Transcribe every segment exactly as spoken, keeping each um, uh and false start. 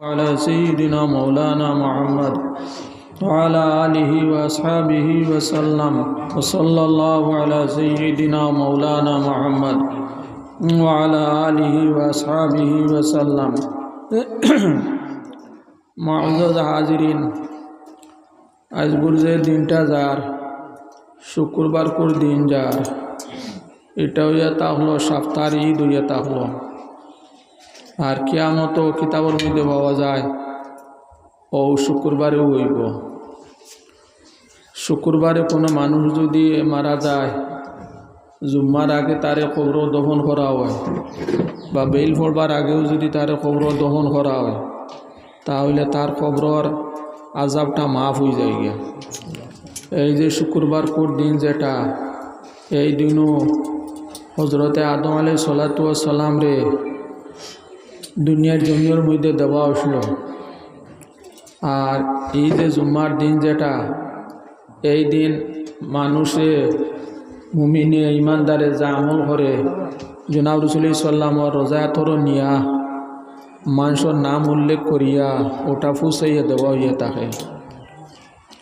على سيدنا مولانا محمد وعلى آله وأصحابه وسلم. وصلى الله على سيدنا مولانا محمد وعلى آله وأصحابه وسلم. معزز حاضرين, আইজকুর যে দিনটা যার, শুক্রবারকুর দিন যার, ইটা অইয়া থাকলো, সাপ্তার ইদ অইয়া থাকলো। আর কিয়ামত কিতাবর মধ্যে পাওয়া যায়, অউ শুক্রবারেউ অইবো। শুক্রবারে কুনু মানুষ যুদি মারা যায়, জুম্মার আগে তারে কবরো দফন করা অয়, বা বেইল পড়বার আগেউ যুদি তারে কবরো দফন করা অয়, তা অইলে তার কবরর আযাবটা মাফ অইযায় গিয়া। এই যে শুক্রবারকুর দিন যেটা, এই দিনও হজরতে আদম আলাইহিস সালাতু ওয়াস সালামরে দুনিয়ার জমিনর মধ্যে দেওয়া অইছিল। আর এই যে জুম্মার দিন যেটা, এই দিন মানুষে, মুমিনে, ইমানদারে যে আমল করে, জনাব রাসুল সাল্লামর রোজা আতর নিয়া মানষর নাম উল্লেখ করিয়া ওটা ফুসাইয়া দেওয়া অইয়া থাকে।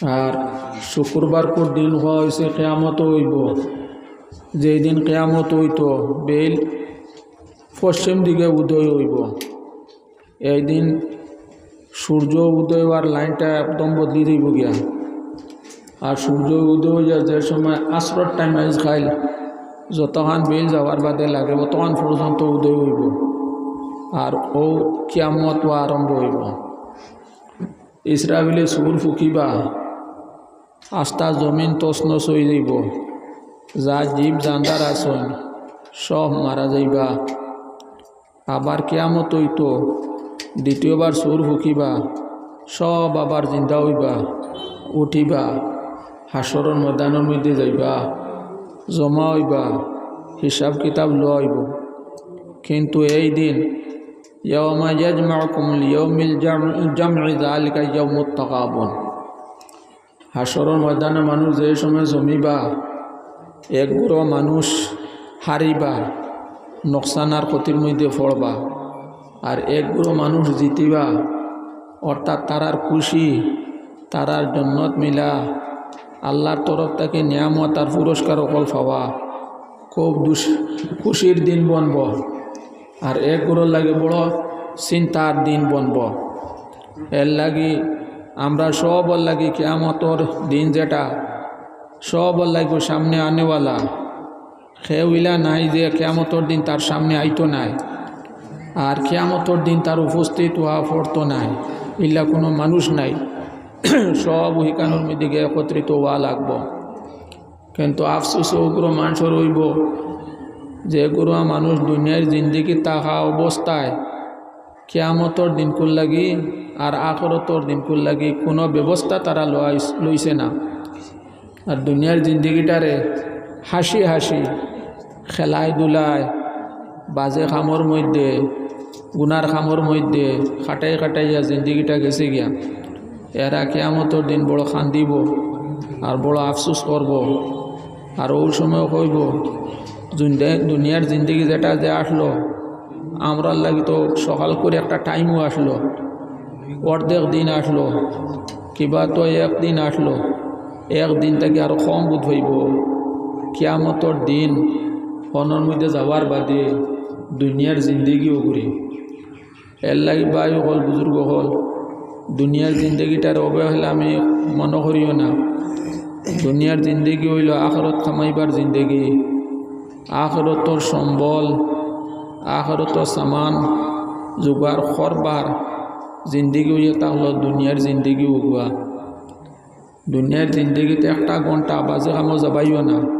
আর শুক্রবারকুর দিন কওয়া অইছে কিয়ামত অইবো, যেই দিন কিয়ামত অইতো, বেইল পশ্চিম দিকে উদয় অইবো। এই দিন সূর্য উদয় অওয়ার লাইনটা একদম বদলি যাইবো গিয়া। আর সূর্য উদয় অইয়া যে সময় আসরর টাইম আইজ খাইল, যতখান বেইল যাওয়ার বাদে লাগে, অতখান পর্যন্ত উদয় অইবো। আর অউ কিয়ামত অওয়া আরম্ভ অইবো। ইসরাফিলে সুর ফুকিবা, আস্তা জমিন তছনছ অইযাইবো। যা জীব জানদার আছইন, সব মারা যাইবা। আবার কিয়ামত অইতো, দ্বিতীয়বার সুর ফুকিবা, সব আবার জিন্দা অইবা, উঠিবা, হাশরর ময়দানর মধ্যে যাইবা, জমা অইবা, হিসাব কিতাব লওয়া অইবো। কিন্তু এই দিন, ইয়াউমা ইয়াজমাউকুমুল ইয়াউমিল জাম-, জামই যালিকা ইয়াউমুত তাগাবুন। হাশরর ময়দানে মানুষ যে সময় জমিবা, এক গুরু মানুষ হারিবা, নোকসান আর ক্ষতির মধ্যে পড়বা, আর এক গুরু মানুষ জিতিবা, অর্থাৎ তারার খুশি, তারার জন্নত মিলা, আল্লাহর তরফ থাকি নিয়ামত আর পুরস্কার অকল পাওয়া, খুব দুষ-, খুশির দিন বনবো। আর এক গুরুর লাগি বড় চিন্তার দিন বনবো। এর লাগি আমরা সবর লাগি কিয়ামতর দিন যেটা, সবর লাগি সামনে আনেওয়ালা, কেউ ইলা নাই যে কিয়ামতর দিন তার সামনে আইতো নায়, আর কিয়ামতর দিন তার উপস্থিত অওয়া পড়তো নায়, ইলা কুনু মানুষ নাই। সব হিকানোর মধ্যে গিয়া একত্রিত অওয়া লাগবো। কিন্তু আফসোস অউ গুরু মানষর অইবো, যে গুরু মানুষ দুনিয়ার জিন্দেগি থাকা অবস্থায় কিয়ামতর দিনকুর লাগি আর আখরতর দিনকুর লাগি কুনু ব্যবস্থা তারা লইছে না। আর দুনিয়ার জিন্দেগিটারে হাসি হাসি, খেলায় ধুলায়, বাজে কামর মধ্যে, গুনার কামর মধ্যে কাটাই কাটাইয়া জিন্দেগিটা গেছে গিয়া। এরা কিয়ামতর দিন বড় কান্দিবো আর বড় আফসোস করবো। আর অউ সময় কইবো, "জিন্দে-, দুনিয়ার জিন্দেগি যেটা যে আসলো, আমরার লাগি তো সকাল করি একটা টাইমও আসলো, অর্ধেক দিন আসলো, কিবা তো একদিন আসলো, একদিন থাকি আরো কম বুধ অইবো।" কিয়ামতর দিন হনর মধ্যে যাওয়ার বাদে দুনিয়ার জিন্দেগিও ঘুরে। এর লাগি ভাই অকল, বুজুর্গ অকল, দুনিয়ার জিন্দেগিটারে অবহেলা আমি মনো করিও না। দুনিয়ার জিন্দেগি অইলো আখরত কামাইবার জিন্দেগি। আখরতর সম্বল, আখরতর সামান জোগাড় করবার জিন্দেগি অইয়া থাকলো দুনিয়ার জিন্দেগি অগুয়া। দুনিয়ার জিন্দেগিত একটা ঘন্টা বাজে কামো যাবাইও না,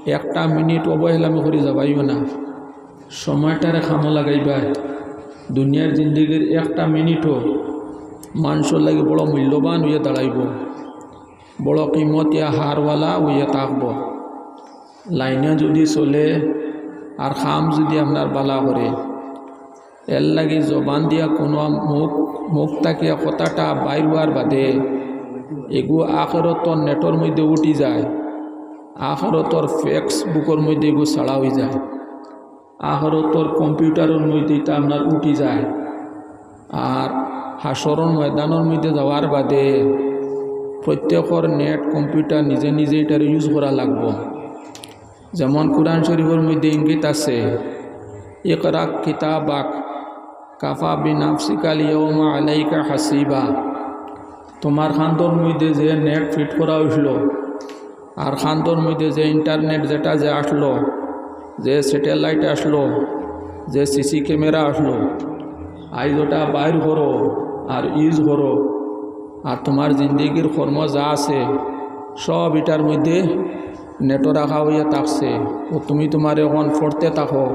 একটা মিনিট অবহেলামি করি যাবাইও না। সময়টারে কামো লাগাইবায়। দুনিয়ার জিন্দেগির একটা মিনিটও মানষর লাগি বড় মূল্যবান অইয়া দাঁড়াইবো, বড় কিমতিয়া হারওয়ালা অইয়া থাকবো। লাইনে যুদি চলে আর কাম যুদি আপনার বালা করে, এর লাগি জবান দিয়া কুনু মুখ, মুখ থাকিয়া কথাটা বাইর অওয়ার বাদে এগু আখরতর নেটর মধ্যে উঠি যায়, আখরতর Facebook-র মধ্যে এগু ছাড়া অইযায়, আখরতর কম্পিউটারর মধ্যে ইতা আপনার উঠি যায়। আর হাশরর ময়দানর মধ্যে যাওয়ার বাদে প্রত্যেকর নেট, কম্পিউটার নিজে নিজে ইটারে ইউজ করা লাগবো। যেমন কোরআন শরীফর মধ্যে ইঙ্গিত আছে, "ইকরা কিতাবাক কাফা বিনাফসিকাল ইয়াউমা আলাইকা হাসিবা।" তোমার কান্দর মধ্যে যে নেট ফিট করা অইছিল, আর কান্দর মধ্যে যে ইন্টারনেট যেটা যে আসলো, যে স্যাটেলাইট আসলো, যে সিসি ক্যামেরা আসলো, আইজ ওটা বাইর করো আর ইউজ করো। আর তোমার জিন্দেগির কর্ম যা আছে, সব ইটার মধ্যে নেটো রাখা অইয়া থাকছে। ও তুমি তোমার এখন পড়তে থাকো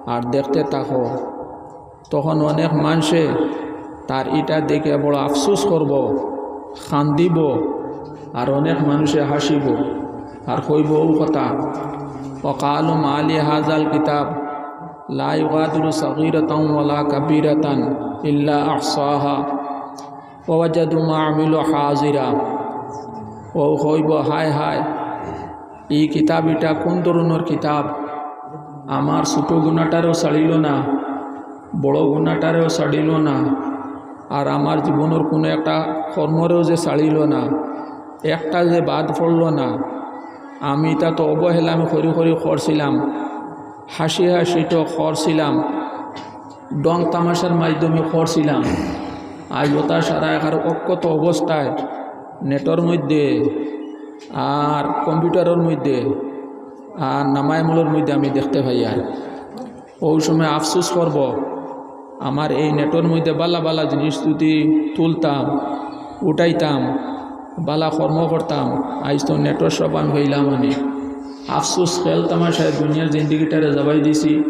আর দেখতে থাকো। তখন অনেক মানষে তার ইটা দেখে বড় আফসোস করবো, কান্দিবো, আর অনেক মানষে হাসিবো, আর কইবো অউ কথা, "ওয়াকালু মা লি হাযাল কিতাব লা ইউগাদিরু সাগীরাতান ওয়ালা কাবীরাতান ইল্লা আহসাহা ওয়া ওয়াজাদু মা আমিলু হাজিরা।" ও কইবো, "হায় হায়, ই কিতাব ইটা কোন ধরনর কিতাব? আমার ছোট গুনাটারেও ছাড়িল না, বড় গুনাটারেও ছাড়িল না, আর আমার জীবনর কোনো একটা কর্মরেও যে ছাড়িল না, একটা যে বাদ পড়ল না। আমি ইতা তো অবহেলা আমি করি করি করছিলাম, হাসি হাসি তো করছিলাম, ঢং তামাশার মাধ্যমে করছিলাম। আইজ ওটা সারা একার অক্ষত অবস্থায় নেটর মধ্যে আর কম্পিউটারর মধ্যে আর নামায় আমলর মধ্যে আমি দেখতে পাই।" আর অউ সময় আফসোস করবো, আমার এই নেটর মধ্যে বালা বালা জিনিস যদি তুলতাম, উঠাইতাম, বালা কর্ম করতাম, আইজ তো নেটর সব আমি পাইলাম অনে। আফসোস, খেল তামাশায় দুনিয়ার জিন্দেগিটারে যাবাই দিছি,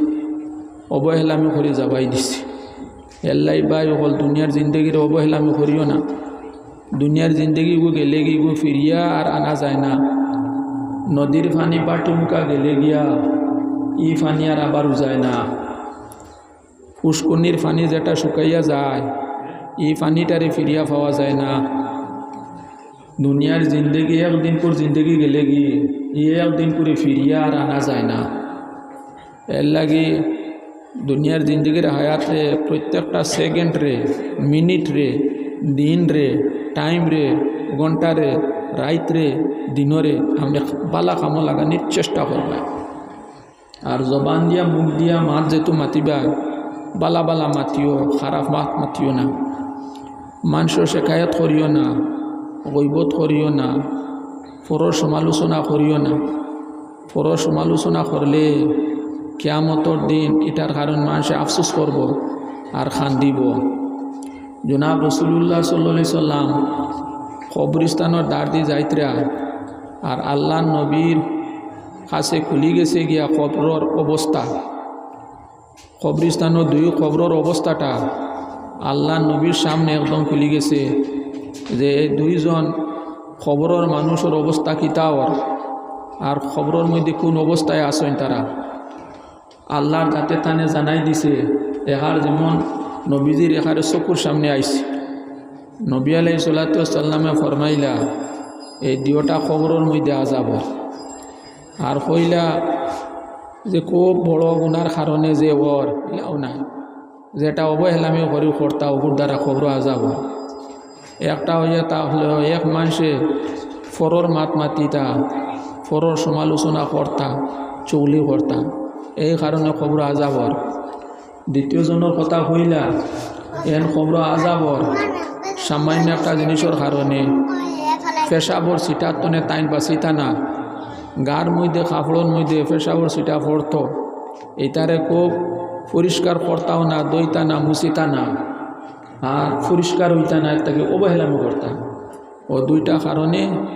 অবহেলামি করি যাবাই দিছি। এল্লাই ভাই অকল, দুনিয়ার জিন্দেগিরে অবহেলামি করিও না। দুনিয়ার জিন্দেগি গু গেলেগি, গু ফিরিয়া আর আনা যায় না। নদীর পানি বাটুমকা গেলে গিয়া, ই পানি আর আবার উজায় না। পুষ্করণীর পানি যেটা শুকাইয়া যায়, ই পানিটারে ফিরিয়া পাওয়া যায় না। দুনিয়ার জিন্দেগি একদিনকুর জিন্দেগি গেলেগি, ই একদিনকুরে ফিরিয়া আর আনা যায় না। এরলাগি দুনিয়ার জিন্দেগির হায়াতরে, প্রত্যেকটা সেকেন্ডরে, মিনিটরে, দিনরে, টাইমরে, ঘন্টারে, রাইতরে, দিনরে, আপনে বালা কামো লাগানির চেষ্টা করবা। আর জবান দিয়া, মুখ দিয়া, মাত যেহেতু মাতিবা, বালা বালা মাতিও, খারাপ মাত মাতিও না। মানষর শেকায়ত করিও না, গইবত করিও না, পরর সমালোচনা করিও না। পরর সমালোচনা করলে কিয়ামতর দিন ইটার কারণে মানষে আফসোস করবো আর কান্দিবো। জনাব রাসূলুল্লাহ সাল্লাল্লাহু আলাইহি সাল্লাম কবরস্থানর ধারদি যাইতরা, আর আল্লার নবীর কাছে খুলি গেছে গিয়া কবরর অবস্থা। কবরস্থানর দুই কবরর অবস্থাটা আল্লার নবীর সামনে একদম খুলি গেছে যে এই দুইজন কবরর মানষর অবস্থা কিতা অর, আর কবরর মধ্যে কোন অবস্থায় আছইন তারা। আল্লার জাতে তানে জানাই দিছে, একার যেমন নবীজির একারে চকুর সামনে আইছে। নবী আলাইহিস সালাতু ওয়াস সালামে ফরমাইলা, এই দুইটা কবরর মধ্যে আজাব অর। আর কইলা যে খুব বড় গুনার কারণে যে অর, ইলাও নায়। যেটা অবহেলামি করি করতা, অগুর দ্বারা কবরো আজাব অর। একটা অইয়া তা অইলো এক মানষে পরর মাত মাতিতা, পরর সমালোচনা করতা, চুগলি করতা, এই কারণে কবরো আজাব অর। দ্বিতীয় জনর কথা কইলা, এন কবরো আজাব অর সামান্য একটা জিনিসর কারণে, পেশাবর ছিটার তনে তাইন বাচিতা না, গার মধ্যে কাপড়র মধ্যে পেশাবর ছিটা পড়তো, ইতারে খুব পরিষ্কার করতাও না, ধইতা না, মুছিতা না, আর পরিষ্কার অইতা না, এর থাকি অবহেলামি করতা। অউ দুইটা কারণে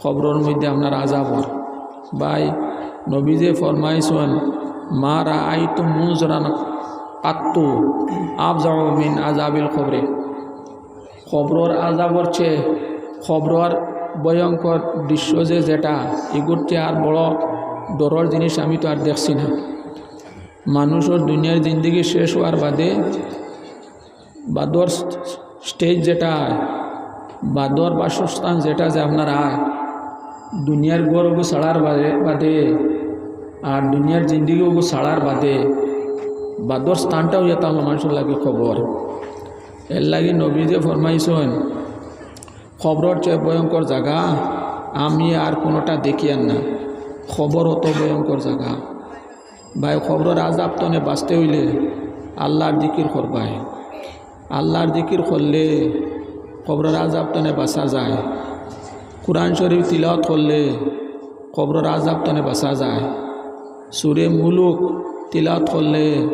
কবরর মধ্যে আপনার আজাব অর। ভাই, নবীজিয়ে ফরমাইছইন, "মা রাআইতু মুনজারান কাত্তু আফজাউ মিন আযাবিল কবরি।" কবরর আজাবর চেয়ে কবরর ভয়ঙ্কর দৃশ্য যে যেটা, ইগুর চেয়ে আর বড় ডরর জিনিস আমি তো আর দেখছি না। মানষর দুনিয়ার জিন্দেগি শেষ অওয়ার বাদে বাদর স্টেজ যেটা অয়, বাদর বাসস্থান যেটা যে আপনার অয়, দুনিয়ার ঘর অগু ছাড়ার বাদে, বাদে আর দুনিয়ার জিন্দেগি অগু ছাড়ার বাদে বাদর স্থানটা অইয়া থাকলো মানষর লাগি কবর। এর লাগি নবীজিয়ে ফরমাইছইন, কবরর চেয়ে ভয়ঙ্কর জাগা আমি আর কুনুটা দেখিয়ার না। কবর অত ভয়ঙ্কর জাগা। ভাই, কবরর আযাব তনে বাঁচতে অইলে আল্লার জিকির করবায়। আল্লার জিকির করলে কবরর আযাব তনে বাঁচা যায়। কুরআন শরীফ তিলাওয়াত করলে কবরর আযাব তনে বাঁচা যায়। সুরে মুলুক তিলাওয়াত করলে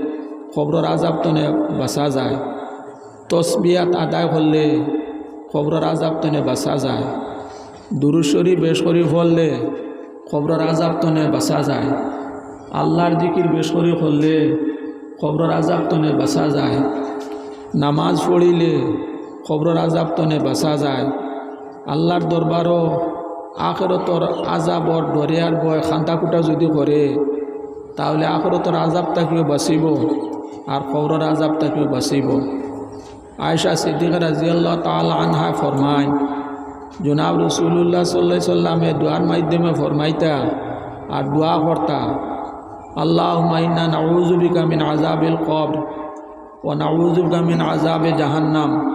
কবরর আযাব তনে বাঁচা যায়। তসবিহাত আদায় করলে কবরর আযাব তনে বাঁচা যায়। দুরূদ শরীফ বেশ করি পড়লে কবরর আযাব তনে বাঁচা যায়। আল্লার জিকির বেশ করি করলে কবরর আযাব তনে বাঁচা যায়। নামাজ পড়িলে কবরর আযাব তনে বাঁচা যায়। আল্লার দরবারো আখেরাতর আযাবর ডরে আর ভয় কান্দা-কুটা যুদি করে, তাইলে আখেরাতর আযাব থাকিও বাঁচিবো আর কবরর আযাব থাকিও বাঁচিবো। আয়েশা সিদ্দিকা রাদিয়াল্লাহু তাআলা আনহা ফরমাইন, জনাব রাসূলুল্লাহ সাল্লাল্লাহু আলাইহি ওয়াসাল্লামে দোয়ার মাধ্যমে ফরমাইতা আর দোয়া করতা, "আল্লাহুম্মা ইন্না নাউযু বিকা মিন আযাবিল কবর ওয়া নাউযু বিকা মিন আযাবি জাহান্নাম।"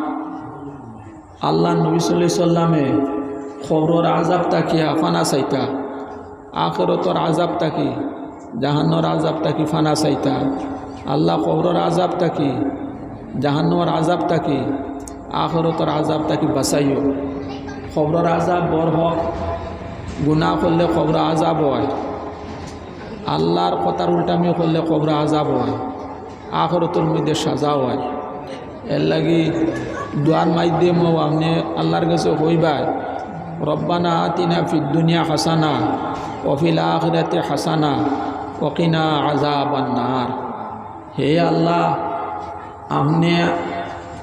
আল্লার নবী সাল্লাল্লাহু আলাইহি ওয়াসাল্লামে কবরর আযাব থাকিয়া পানা চাইতা, আখেরাতর আযাব থাকি, জাহান্নামর আযাব থাকি পানা চাইতা। আল্লাহ, কবরর আযাব থাকি, জাহান্নামর আযাব থাকি, আখেরাতর আযাব থাকি বাঁচাইও। কবরর আযাব বড় হক, গুনাহ করলে কবরর আযাব অয়, আল্লার কথার উল্টামি করলে কবরর আযাব অয়, আখেরাতর মধ্যে সাজা অয়। এর লাগি দোয়ার মাধ্যমেও আপনে আল্লার গেছে কইবায়, "রব্বানা আতিনা ফিদ দুনিয়া হাসানা ওয়া ফিল আখিরাতি হাসানা ওয়া কিনা আযাবান নার।" হে আল্লাহ, আপনে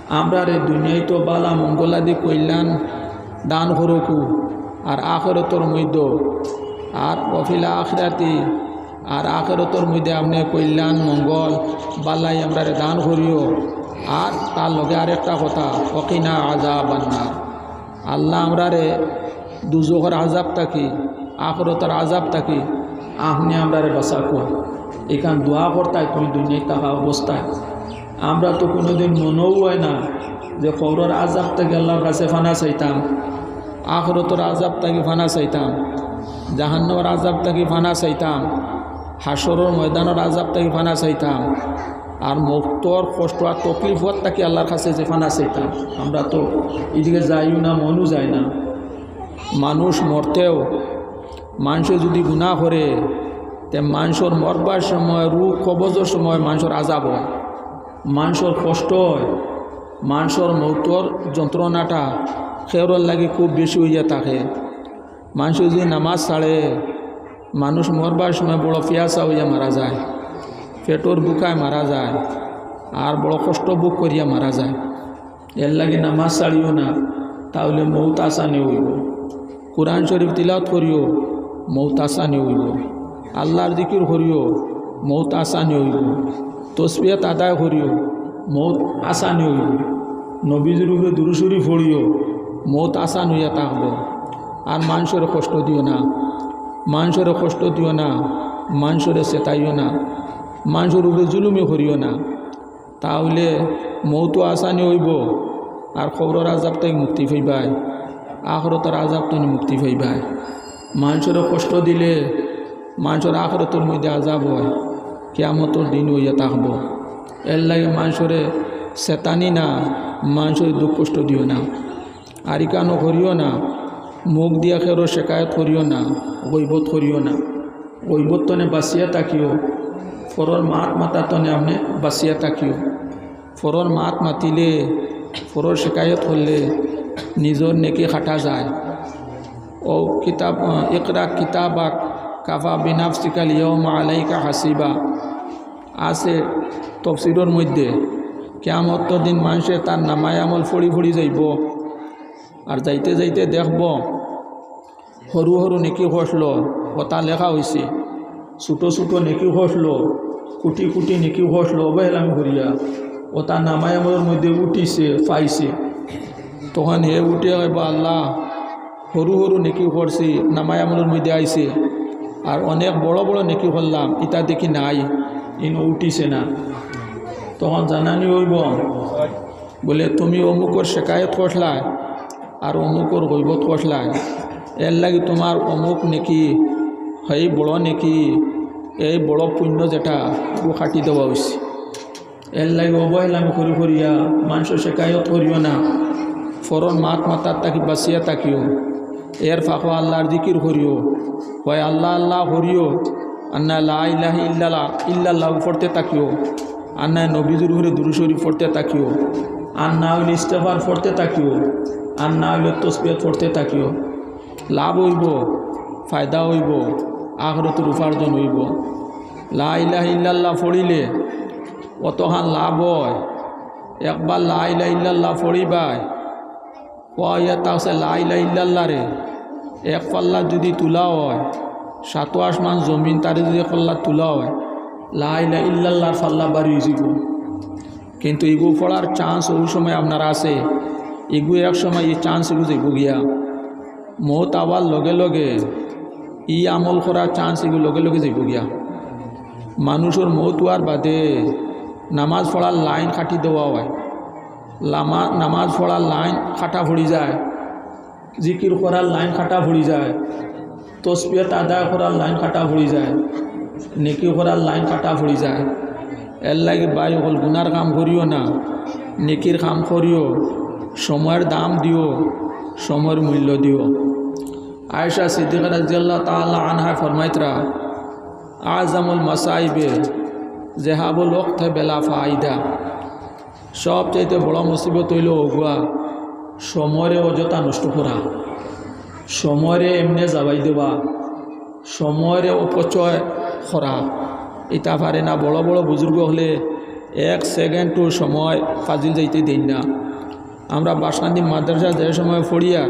আমরারে দুনিয়াইত বালা মঙ্গলাদি কল্যাণ দান করুকু, আর আখেরাতর মধ্যে, আর ওয়া ফিল আখিরাতি, আর আখেরাতর মধ্যে আপনে কল্যাণ, মঙ্গল, বালাই আমরারে দান করিও। আর তার লগে আরেকটা কথা, ওয়া কিনা আযাবান নার। আল্লাহ, আমরারে দুজখর আযাব থাকি, আখেরাতর আযাব থাকি আপনে আমরারে বাঁচাউক্কা। ইখান দোয়া করতায় তুমি দুনিয়াত থাকা অবস্থায়। আমরা তো কুনুদিন মনেও অয় না যে কবরর আযাব থাকি আল্লার কাছে পানা চাইতাম, আখেরাতর আযাব থাকি পানা চাইতাম, জাহান্নামর আযাব থাকি পানা চাইতাম, হাশরর ময়দানর আযাব থাকি পানা চাইতাম, আর মউতর কষ্ট আর তকলিফ থাকি আল্লার কাছে যে পানা চাইতাম। আমরা তো ইদিকে যাইও না, মনও যায় না। মানুষ মরতেও, মানষে যুদি গুনাহ করে, তে মানষর মরবার সময়, রুহ কবজর সময় মানষর আযাব অয়, মানষর কষ্ট অয়, মানষর মউতর যন্ত্রণাটা কেউরর লাগি খুব বেশি অইয়া থাকে। মানষে যুদি নামাজ ছাড়ে, মানুষ মরবার সময় বড় পিয়াসা অইয়া মারা যায়, পেটর ভুকায় মারা যায়, আর বড় কষ্ট ভোগ করিয়া মারা যায়। এর লাগি নামাজ ছাড়িও না, তাইলে মউত আসানি অইবো। কুরআন শরীফ তিলাওয়াত করিও, মউত আসানি অইবো। আল্লার জিকির করিও, মউত আসানি অইবো। তসবিহাত আদায় করিও, মউত আসানি অইবো। নবীজির উপরে দুরূদ শরীফ পড়িও, মউত আসান অইয়া থাকবো। আর মানষরে কষ্ট দিও না, মানষরে কষ্ট দিও না, মানষরে চেতাইও না, মানষর উপরে জুলুমি করিও না। তাইলে মউতও আসানি অইবো, আর কবরর আযাব থাকি মুক্তি পাইবায়, আখেরাতর আযাব থাকি মুক্তি পাইবায়। মানষরে কষ্ট দিলে মানষর আখেরাতর মধ্যে আযাব অয়, কিয়ামতর দিন অইয়া থাকবো। এর লাগি মানষরে চেতানি না, মানষরে দুঃখ কষ্ট দিও না। আর ইখানও করিও না, মুখ দিয়া কেউরর শেকায়ত করিও না, গইবত করিও না। গইবত তনে বাঁচিয়া থাকিও, পরর মাত মাতা তনে আপনে বাঁচিয়া থাকিও। পরর মাত মাতিলে, পরর শেকায়ত করলে নিজর নেকি কাটা যায়। অউ কিতাব, আহ, ইকরা কিতাবাক কাফা বিনাফসিকাল ইয়াউমা আলাইকা হাসিবা আছে তফসিরর মধ্যে, কিয়ামতর দিন মানষে তার নামায় আমল ফড়ি ফড়ি যাইবো। আর যাইতে যাইতে দেখবো, হুরু হুরু নেকি করলো, অতা লেখা অইছে। ছোটো ছোটো নেকি করলো, কুটি কুটি নেকি করলো, অবহেলামি করিয়া, অতা নামায় আমলর মধ্যে উঠিছে, পাইছে। তখন হে উঠিয়া কইবো, "আল্লাহ, হুরু হুরু নেকি করছি, নামায় আমলর মধ্যে আইছে, আর অনেক বড় বড় নেকি করলাম, ইতা দেখি নাই, ইনো উঠিছে না।" তখন জানানি অইবো, বলে, "তুমি অমুকর শেকায়ত করলায় আর অমুকর গইবত করলায়, এর লাগি তুমার অমুক নেকি, হেই বড় নেকি, এই বড় পুণ্য যেটা, ও কাটি দেওয়া অইছে।" এর লাগি অবহেলামি করি করিয়া মানষর শেকায়ত করিও না। পরর মাত মাতাত থাকি বাচিয়া থাকিও। এর ফাঁকো আল্লার জিকির করিও। হয় আল্লাহ আল্লাহ করিও, আর না লা ইলাহা ইল্লাল্লাহ, ইল্লাল্লাহ পড়তে থাকিও, আর না নবীজির উপরে দুরূদ শরীফ পড়তে থাকিও, আর না অইলে ইস্তেগফার পড়তে থাকিও, আর না অইলে তসবিহ পড়তে থাকিও। লাভ অইবো, ফায়দা অইবো, আখিরাতর উপার্জন অইবো। লা ইলাহা ইল্লাল্লাহ পড়িলে অতখান লাভ অয়। একবার লা ইলাহা ইল্লাল্লাহ পড়িবায়, কওয়া অইয়া থাকছে লা ইলাহা ইল্লাল্লাহরে এক পাল্লাত যুদি তুলা অয়, সাতো আসমান জমিন তারে যুদি এক পাল্লাত তুলা অয়, লা ইলাহা ইল্লাল্লাহর পাল্লা ভারি অইযিবো। কিন্তু ইগু পড়ার chance অউ সময় আপনার আছে, ইগু এক সময় ই chance ইগু যাইবো গিয়া। মউত আওয়ার লগে লগে ই আমল করার chance ইগু লগে লগে যাইবো গিয়া। মানষর মউত অওয়ার বাদে নামাজ পড়ার line কাটি দেওয়া অয়। লামা-, নামাজ পড়ার line কাটা পড়ি যায়, জিকির করার line কাটা পড়ি যায়, তসবিহত আদায় করার line কাটা পড়ি যায়, নেকি করার line কাটা পড়ি যায়। এর লাগি ভাই অকল গুনার কাম করিও না, নেকির কাম করিও, সময়র দাম দিও, সময়র মূল্য দিও। আয়েশা সিদ্দিকা রাদিয়াল্লাহু তাআলা আনহা ফরমাইতরা, "আযমুল মাসাইবে যেহাবুল ওয়াক্তে বেলা ফায়দা।" সবচাইতে বড় মুসিবত অইলো অগুয়া সময়রে অযথা নষ্ট করা, সময়রে এমনে যাবাই দেওয়া, সময়রে অপচয় করা। ইতা পারে না, বড় বড় বুজুর্গ অকলে এক second-ও সময় ফাজিল যাইতে দেইন না। আমরা বাসকান্দি মাদ্রাসা যে সময় পড়িয়ার,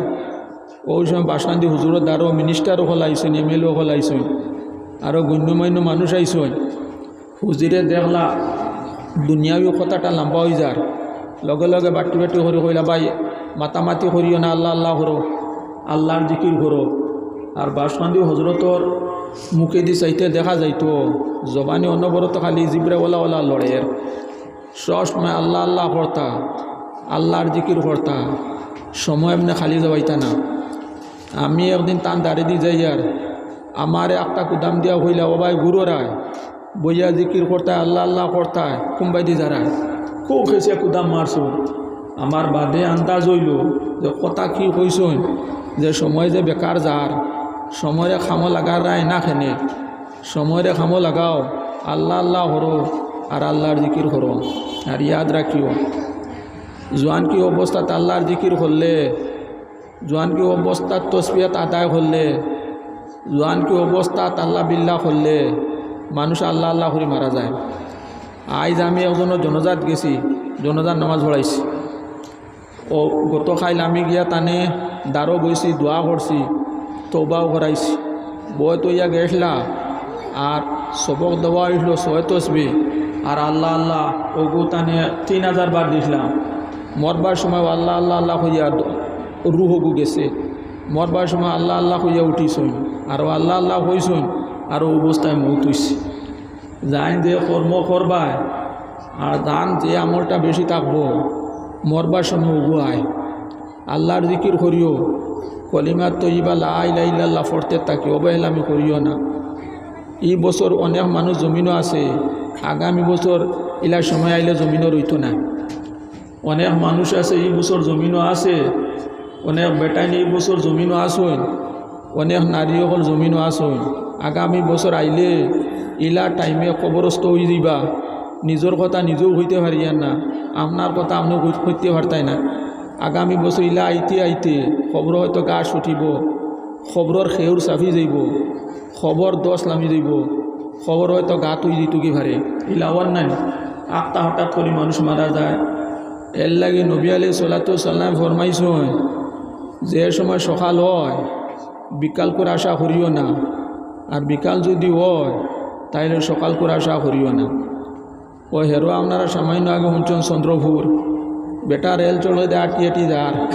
অউ সময় বাসকান্দি হুজুরর দ্বারো minister অকল আইছইন, MLA অকল আইছইন, আরো গণ্যমান্য মানুষ আইছইন। হুজুরে দেখলা দুনিয়াবি কথাটা লাম্বা অইযার, লগে লগে বাট্টি বাট্টি করি কইলা, "ভাই, মাতামাতি করিও না, আল্লাহ আল্লাহ করো, আল্লার জিকির করো।" আর বাসকান্দি হজরতর মুখেদি চাইতে দেখা যাইতো, জবানে অনবরত খালি জিব্রা ওলা ওলা লড়ের। সব সময় আল্লাহ আল্লাহ করতা, আল্লার জিকির করতা, সময় এমনে খালি যাওয়াইতা না। আমি একদিন তান দ্বারেদি যাইয়ার, আমারে একটা কুদাম দিয়া কইলা, "ও ভাই, ঘুরো রায়, বইয়া জিকির করতায়, আল্লাহ আল্লাহ করতায়, কুনবায়দি যারায়।" খুব হেছে কুদাম মারছইন। আমার বাদে আন্দাজ অইলো যে কথা কি কইছইন, যে সময় যে বেকার যার, সময়রে কামো লাগার রায় না কেনে, সময়রে কামো লাগাও, আল্লাহ আল্লাহ করো, আর আল্লার জিকির করো। আর ইয়াদ রাখিও, জোয়ানকি অবস্থাত আল্লার জিকির করলে, জোয়ানকি অবস্থাত তসবিহত আদায় করলে, জোয়ানকি অবস্থাত আল্লাহ বিল্লাহ করলে, মানুষ আল্লাহ আল্লাহ করি মারা যায়। আইজ আমি একজনর জনাজাত গেছি, জনাজার নামাজ পড়াইছি। ও গত কাইল আমি গিয়া তানে দ্বারো বইছি, দোয়া করছি, তওবাও করাইছি। বয়ত অইয়া গেছলা, আর সবক দেওয়া অইলো ছয় তসবি, আর আল্লাহ আল্লাহ অগু তানে তিন হাজার বার দিছলাম। মরবার সময় আল্লাহ আল্লাহ আল্লাহ কইয়া দ-, রুহ অগু গেছে। মরবার সময় আল্লাহ আল্লাহ কইয়া উঠিছইন, আর আল্লাহ আল্লাহ কইছইন, আর অউ অবস্থায় মউত অইছে। যাইন যে কর্ম করবায়, আর যান যে আমলটা বেশি থাকবো, মরবার সময় অগু আয়। আল্লার জিকির করিও, কলিমা তৈয়বা লা ইলাহা ইল্লাল্লাহ পড়তে থাকি, অবহেলামি করিও না। ই বছর অনেক মানুষ জমিনো আছে, আগামী বছর ইলা সময় আইলে জমিনো রইতো না। অনেক মানুষ আছে ই বছর জমিনো আছে, অনেক বেটাইন ই বছর জমিনো আছইন, অনেক নারী অকল জমিনো আছইন। আগামী বছর আইলে ইলা টাইমে কবরস্থ অইযিবা। নিজর কথা নিজেও কইতে পারিয়ার না, আপনার কথা আপনেও কই-, কইতে পারতায় না। আগামী বছর ইলা আইতে আইতে কবরো হয়তো ঘাস উঠিবো, কবরর খেউর চাপি যাইবো, কবর দশ লামি যাইবো, কবর হয়তো গাত অইযিতো কি পারে, ইলা অর নায়। আখতা হঠাৎ করি মানুষ মারা যায়। এরলাগি নবী আলাইহিস সালাতু ওয়াস সালাম ফরমাইছইন, যে সময় সকাল অয়, বিকালকুর আশা করিও না, আর বিকাল যুদি অয়, তাইলে সকালকুর আশা করিও না। অউ হেরো আপনারা সামাইন্য আগে হুনছইন চন্দ্রপুর, বেটা রেল চড়ে দে আটি আটি যার,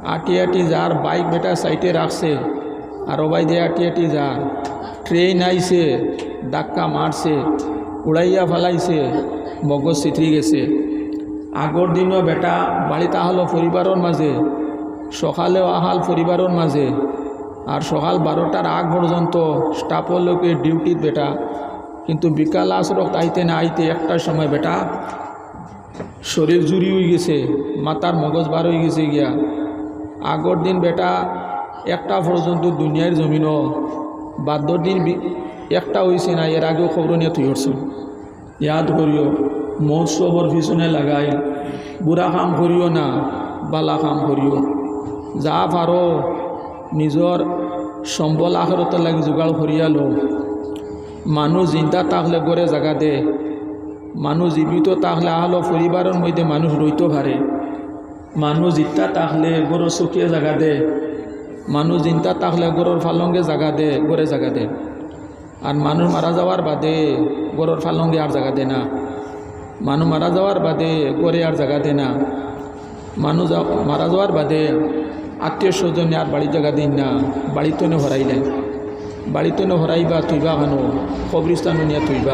আটি আটি যার, বাইক বেটা সাইডে রাখছে, আর অবায়দি আটি আটি যার। ট্রেন আইছে, ধাক্কা মারছে, উড়াইয়া ফালাইছে, মগজ ছিতরি গেছে। আগর দিনও বেটা বাড়িত আহলো পরিবারর মাঝে, সকালেও আহাল পরিবারর মাঝে, আর সকাল বারোটার আগ পর্যন্ত স্টাফর লগে ডিউটিত বেটা। কিন্তু বিকাল আসরত আইতে না আইতে একটার সময় বেটা শরীর জুড়ি অইগেছে, মাথার মগজ বার অইগেছে গিয়া। আগর দিন বেটা একটা পর্যন্ত দুনিয়ার জমিনও, বাদর দিন বি-, একটা অইছে না, এর আগেও খবর নিয়া থুই উঠছইন। ইয়াদ করিও, মউত সবর পিছনে লাগাইল। বুরা কাম করিও না, বালা কাম করিও। যা পারো নিজর সম্বল আখেরাতর লাগি জোগাড় করিয়া লও। মানুষ জিন্দা থাকলে ঘরে জাগা দে, মানুষ জীবিত থাকলে আহলো পরিবারর মধ্যে মানুষ রইতো পারে। মানুষ জিন্দা থাকলে ঘরর চকিয়ে জাগা দে, মানুষ জিন্দা থাকলে ঘরর ফালঙ্গে জাগা দে, ঘরে জাগা দে। আর মানুষ মারা যাওয়ার বাদে ঘরর ফালঙ্গে আর জাগা দে না, মানুষ মারা যাওয়ার বাদে ঘরে আর জাগা দে না। মানুষ যা-, মারা যাওয়ার বাদে আত্মীয় স্বজনে আর বাড়িত জাগা দেইন না, বাড়িত নে হরাইলেন, বাড়িত নে হরাইবা, থুইবা কানো, কবরস্থানো নিয়া থুইবা।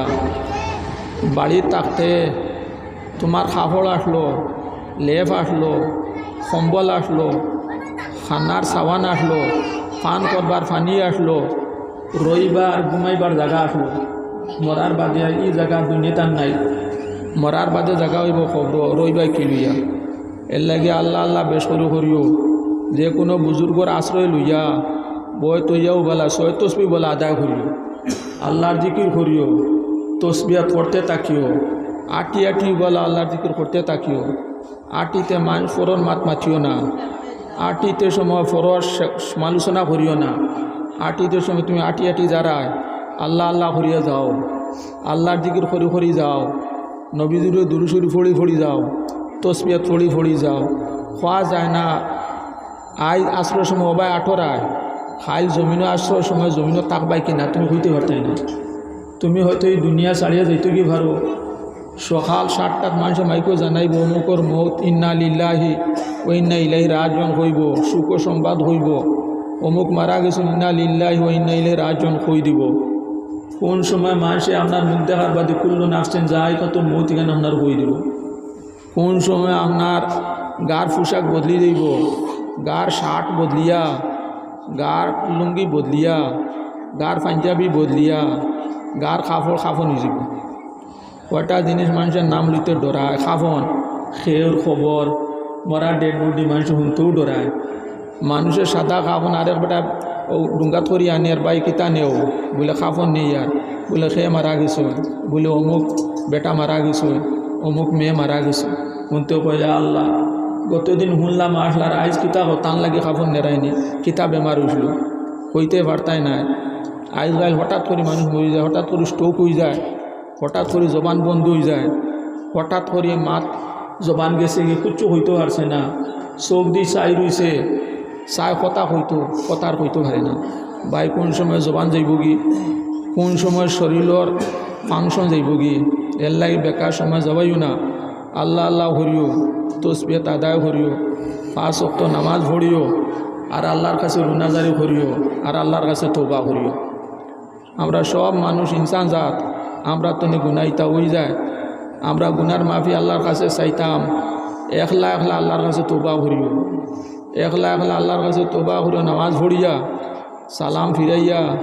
বাড়িত থাকতে তুমার কাপড় আছলো, লেপ আছলো, কম্বল আছলো, খানার সাবান আছলো, পান করবার পানি আছলো, রইবার ঘুমাইবার জাগা আছলো। মরার বাদে আর ই জাগা দুনিয়াত আর নাই। মরার বাদে জাগা অইবো কবর, রইবা কি লইয়া? এরলাগি আল্লাহ আল্লাহ বেশ করি করিও। যে কুনু বুজুর্গর আশ্রয় লইয়া, বয় তৈয়াও বালা, ছয় তসবি বালা আদায় করিও। আল্লাহর জিকির করিও, তসবিয়াত করতে থাকিও, আটি আটি বালা আল্লাহর জিকির করতে থাকিও। আটিতে মান-, পরর মাত মাতিও না। আটিতে সময় পরর সে-, সমালোচনা করিও না। আটিতে সময় তুমি আটি আটি যারায় আল্লাহ আল্লাহ করিয়া যাও, আল্লাহর জিকির করি করি যাও, নবীজির দুরুদ শরিফ পড়ি পড়ি যাও, তসবিয়াত পড়ি পড়ি যাও। কওয়া যায় না, আইজ আছরর সময় অবায় আটরায়, কাইল জমিনো আছরর সময় জমিনো থাকবায় কি না, তুমি কইতে পারতায় না। তুমি হয়তো ই দুনিয়া ছাড়িয়া যাইতো কি পারো, সকাল সাতটাত মানষে মাইকো জানাইবো, অমুকর মউত, ইন্না লিল্লাহি ওয়া ইন্না ইলাইহি রাজিউন কইবো, শোক সংবাদ কইবো, অমুক মারা গেছইন, ইন্না লিল্লাহি ওয়া ইন্না ইলাইহি রাজিউন কই দিবো। কুন সময় মানষে আপনার মুখ দেখার বাদে কুল্লু নাফসিন যায়িকাতুল মউত ইখান আপনার কই দিবো। কুন সময় আপনার গার পোশাক বদলি যাইবো, গার শার্ট বদলিয়া, গার লুঙ্গি বদলিয়া, গার পাঞ্জাবি বদলিয়া, গার কাপড় কাফন অইযিবো। কয়টা জিনিস মানষে নাম লইতে ডরায়, কাফন, কেউর কবর, মরা ডেড বডি মানষে হুনতেও ডরায়। মানষে সাদা কাফন আরেক বেটা অউ ডুঙ্গাত করি আনে, "ভাই কিতা নেও?" বুলে, "কাফন নেই আর।" বুলে, "কে মারা গেছে?" বুলে, "অমুক বেটা মারা গেছে, অমুক মেয়ে মারা গেছে।" হুনতে কয়, "ইয়া আল্লাহ, গতদিন হুনলাম আসলার, আইজ কিতা কও, তান লাগি কাফন নেরায়নি, কিতা বেমার অইছিল, কইতে পারতায় নায়।" আইজ কাইল হঠাৎ করি মানুষ মরি যায়, হঠাৎ করি স্ট্রোক অইযায়, হঠাৎ করি জবান বন্ধ অইযায়, হঠাৎ করি মাত জবান গেছেগি, কিচ্ছু কইতে পারছে না, চউখদি চাই রইছে, চাই কথা কইতো, কথা আর কইতো পারে না। ভাই, কুন সময় জবান যাইবোগি, কুন সময় শরীলর ফাংশন যাইবোগি, এরলাগি বেকার সময় যাবাইও না। আল্লাহ আল্লাহ করিও, তসবিয়াত আদায় করিও, পাঁচ ওয়াক্ত নামাজ পড়িও, আর আল্লাহর কাছে রুনাজারি করিও, আর আল্লাহর কাছে তওবা করিও। আমরা সব মানুষ ইনসান জাত, আমরার তনে গুনা ইতা অইযায়। আমরা গুনার মাফি আল্লাহর কাছে চাইতাম, একলা একলা আল্লাহর কাছে তওবা করিও, একলা একলা আল্লাহর কাছে তওবা করিও, নামাজ পড়িয়া, সালাম ফিরাইয়া,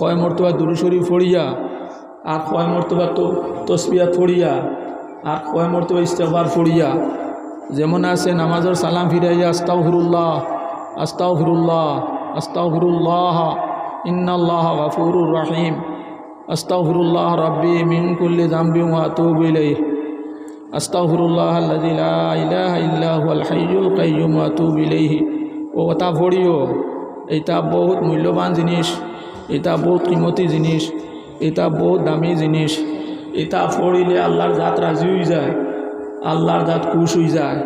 কয় মর্তবা দুরুদ শরিফ পড়িয়া, আর কয় মর্তবা তো-, তসবিয়াত পড়িয়া, আর কয় মর্তবা ইস্তেগফার পড়িয়া। যেমন আছে নামাজর সালাম ফিরাইয়া, "আস্তাগফিরুল্লাহ, আস্তাগফিরুল্লাহ, আস্তাগফিরুল্লাহ, ইন্নাল্লাহা গাফুরুর রাহিম, আস্তাগফিরুল্লাহ রাব্বি মিন কুল্লি যামবিন ওয়া আতুবু ইলাইহি, আস্তাগফিরুল্লাহাল্লাযী লা ইলাহা ইল্লা হুয়াল হাইয়ুল কাইয়্যুম ওয়া আতুবু ইলাইহি।" অউ কথা পড়িও, ইতা বউত মূল্যবান জিনিস, ইতা বউত কিমতি জিনিস, ইতা বউত দামি জিনিস। ইতা পড়িলে আল্লাহর জাত রাজি অইযায়, আল্লাহর জাত খুশ অইযায়,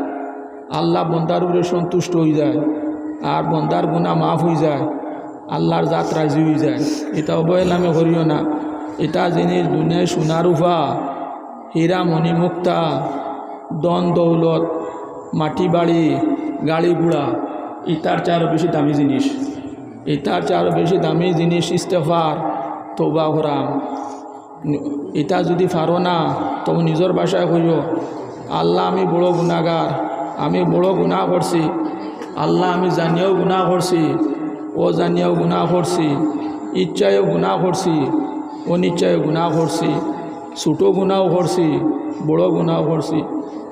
আল্লাহ বন্দার উপরে সন্তুষ্ট অইযায়, আর বন্দার গুনা মাফ অইযায়, আল্লাহর জাত রাজি অইযায়। ইতা অবহেলামি করিও না। ইতা জিনিস দুনিয়ার সোনা রুপা, হীরা মণি মুক্তা, ধন দৌলত, মাটি বাড়ি, গাড়ি ঘোড়া, ইতার চেয়ে আরো বেশি দামি জিনিস। ইতার চেয়ে আরো বেশি দামি জিনিস ইস্তেগফার, তওবা করা। ইতা যুদি পারো না, তবে নিজর ভাষায় কইও, আল্লাহ, আমি বড় গুনাগার, আমি বড় গুনা করছি। আল্লাহ, আমি জানিয়াও গুনা করছি, অজানিয়াও গুনা করছি, ইচ্ছায়ও গুনা করছি, অনিচ্ছায়ও গুনা করছি, ছোট গুনাও করছি, বড় গুনাও করছি।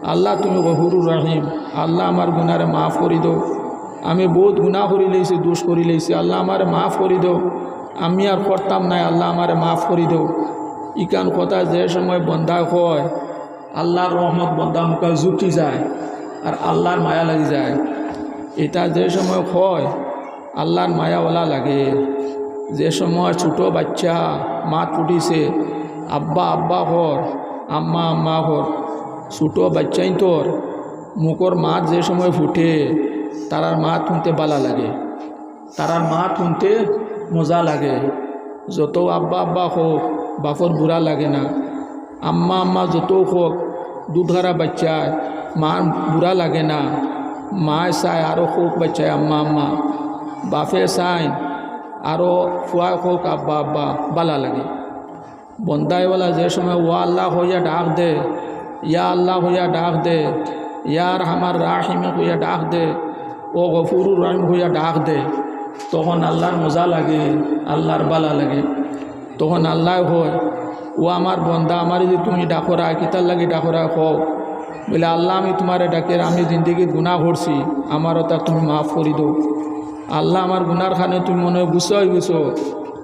আল্লাহ, তুমি গফুরুর রহিম। আল্লাহ, আমার গুনারে মাফ করি দেও। আমি বহুত গুনা করি লইছি, দুষ করি লইছি। আল্লাহ, আমারে মাফ করি দেও। আমি আর করতাম নায়। আল্লাহ, আমারে মাফ করি দেও। ইখান কথা যে সময় বন্দায় কয়, আল্লাহর রহমত বন্দা মুখা ঝুঁকি যায়, আর আল্লাহর মায়া লাগি যায়। ইতা যে সময় কয়, আল্লাহর মায়া অলা লাগে। যে সময় ছোট বাচ্চা মাত ফুটিছে, "আব্বা, আব্বা" কর, "আম্মা, আম্মা" কর, ছোট বাচ্চাইন্তর মুখর মাত যে সময় ফুটে, তারার মাত হুনতে বালা লাগে। তারার মাত হুনতে মজা লাগে। যত আব্বা আব্বা কউক, বাপর বুরা লাগে না। আম্মা আম্মা যত কউক, দুধ খারা বাচ্চায় মার বুরা লাগে না। মায় চায় আরো কউক বাচ্চায় আম্মা আম্মা, বাপে চায় আরো ফুয়ায় কউক আব্বা আব্বা, বালা লাগে। বন্দায় অলা যে সময় "ও আল্লাহ" কইয়া ডাক দে, "ইয়া আল্লাহ" কইয়া ডাক দে, "ইয়া আরহামার রাহিম" কইয়া ডাক দে, "ও গফুরুর রহিম" কইয়া ডাক দে, তখন আল্লাহর মজা লাগে, আল্লাহর বালা লাগে। তখন আল্লায় কয়, "ও আমার বন্দা, আমারে যে তুমি ডাকরায়, কিতার লাগি ডাকরায় কও?" বলে, "আল্লাহ, আমি তুমারে ডাকের, আমি জিন্দেগিত গুনা করছি, আমার অতা তুমি মাফ করি দেও। আল্লাহ, আমার গুনার কারণে তুমি মনে অয় গুসা অইগেছো,